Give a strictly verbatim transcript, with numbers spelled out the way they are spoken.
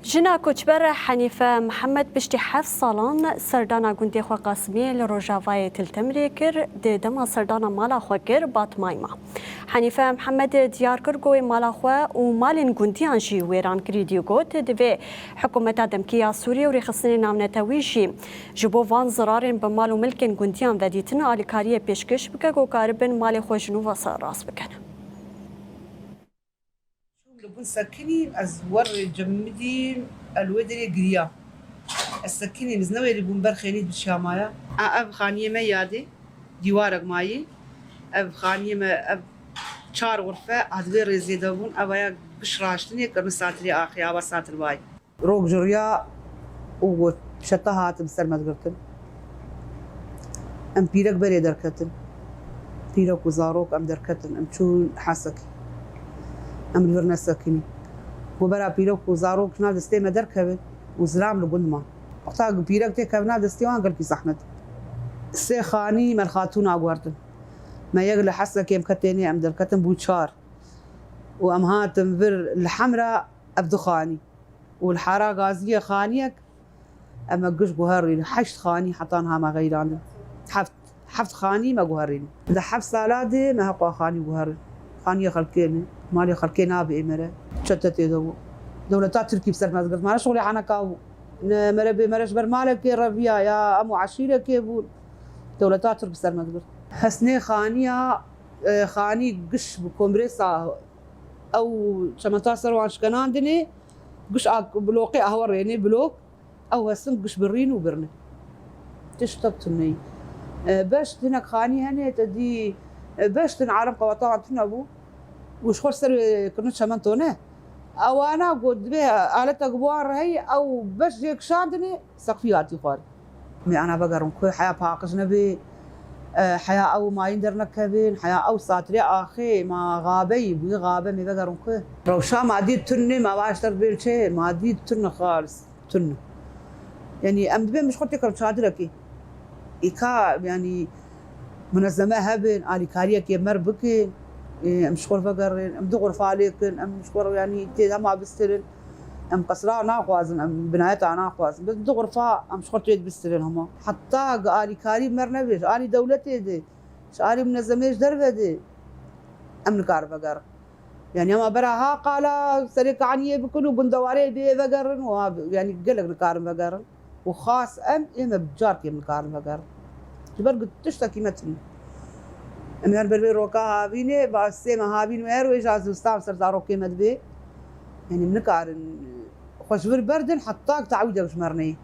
Jina koçber Henîfe Mihemed piştî heft salan serdana gundê xwe Qasimiyê li rojavayê Til Temrê kir, di dema serdana mala xwe kir, Batmayê ma. Henîfe Mihemed diyar kir ku wê mala xwe û malên gundiyan jî wêran kirî dî û got, divê hikûmeta demkî ya Sûriyê û rêxistinên navnetewî jî ji bo van zirarên bi mal û milkên gundiyan vedîtin alîkariyê pêşkêş bike ku karibin malê xwe ji nû ve serrast bikin. Li bin sekinî ez wer cemidî, ez li wê derê giriya. Ez sekinî, ez newêrî bûm ber xênî bi şamaya. A, ev xaniyê me yadê, dîwarek mayî. Ev xaniyê me, ev çar xurfe, a di vê rêzê de bûn. Ev aya giş raştinê kirine satirê axê, ava satir bay. Rok ji riya û got, çete hatin ser me digirtin. Em pîrek berê derketin. Pîrek û zarok em derketin. Em çûn Hesekî. Em li vir nesekinî. Ku bera pîrek û zarok nav destê me derkevin û zilam li gund ma. Wexta pîrek tê kevna destê wan gelkî zehmet. Sê xanî me li Xatûna guhertin. Me yek li Hesekê em ketênê em derketin bû çar. Û em hatin vir li Hemra ev du xanî. Û li Hara Gaziyê xaniyek, em me giş guherîn. Heşt xanî heta niha me xeyrandin. Heft, heft xanî me guherîn. Di heft sala de me heqwa xanî guherin. Xaniyê xelkê ne. Malê xelkê nabe ê mere. Çete tê de bû. Dewleta Tirkî bi ser me digirt. Mare şixulê heneka bû. Ne mere bê mere ji ber malekê reviya ya em û eşîrekê bûn. Dewleta Tirk bi ser me digirt. Hesnê xaniya, e, xanî giş bi komrêsa ew çementa ser wan şkenandinê, giş a bloqê ahwe rênê blok, ew hestin giş birîn û birine. Tiştek tune ye. E, beşt hinek xanî hene, te dî, e, beşt in alem qeweta wan tune bû. Û ji xwe ser wê kirine çemento ne. Ewana got, divê aletek bi wan re heye, ew beşt jê kişandinê, seqfî hatî xwarin. Em ê ana vegerin ku heya paqij nebê, e, heya ew mayîn dernekevin, heya ew satirê axê ma xabeyî bûyî xabe, em ê vegerin ku. Rewşa madî tune, ma baş derdibên çê, madî tune xalis, tune. Yanî em dibên bi ji xwe têkevin çadirekê. Îka, yanî, munezeme hebin, alîkariyekê mer bikin, ê, em ji xwe vegerin, em du xurfa lê kin, em ji xwe, yanî, tê dema bistirin. Em qesra naxwazin, em binayeta naxwazin. Bes du xurfa em ji xwe tê bistirin hema. Heta gi alîkarî mer nebe, ji alî dewletê de, ji alî munezemê ji derve de, em nikarin vegerin. Yanî hema bera ha qala serê kaniyê bikin û gundewarê bê vegerin û ha, yanî gelek nikarin vegerin. Û xas em, ê me bi carkê em nikarin vegerin. Ji ber ku tiştekî me tune. Em her ber vê roka havînê, ba sê me havîn me her wê ji zivistan ser zarokê me dibê. Yanî em nikarin xwe ji vir berdin heta ku te'wîdek ji me re neyê.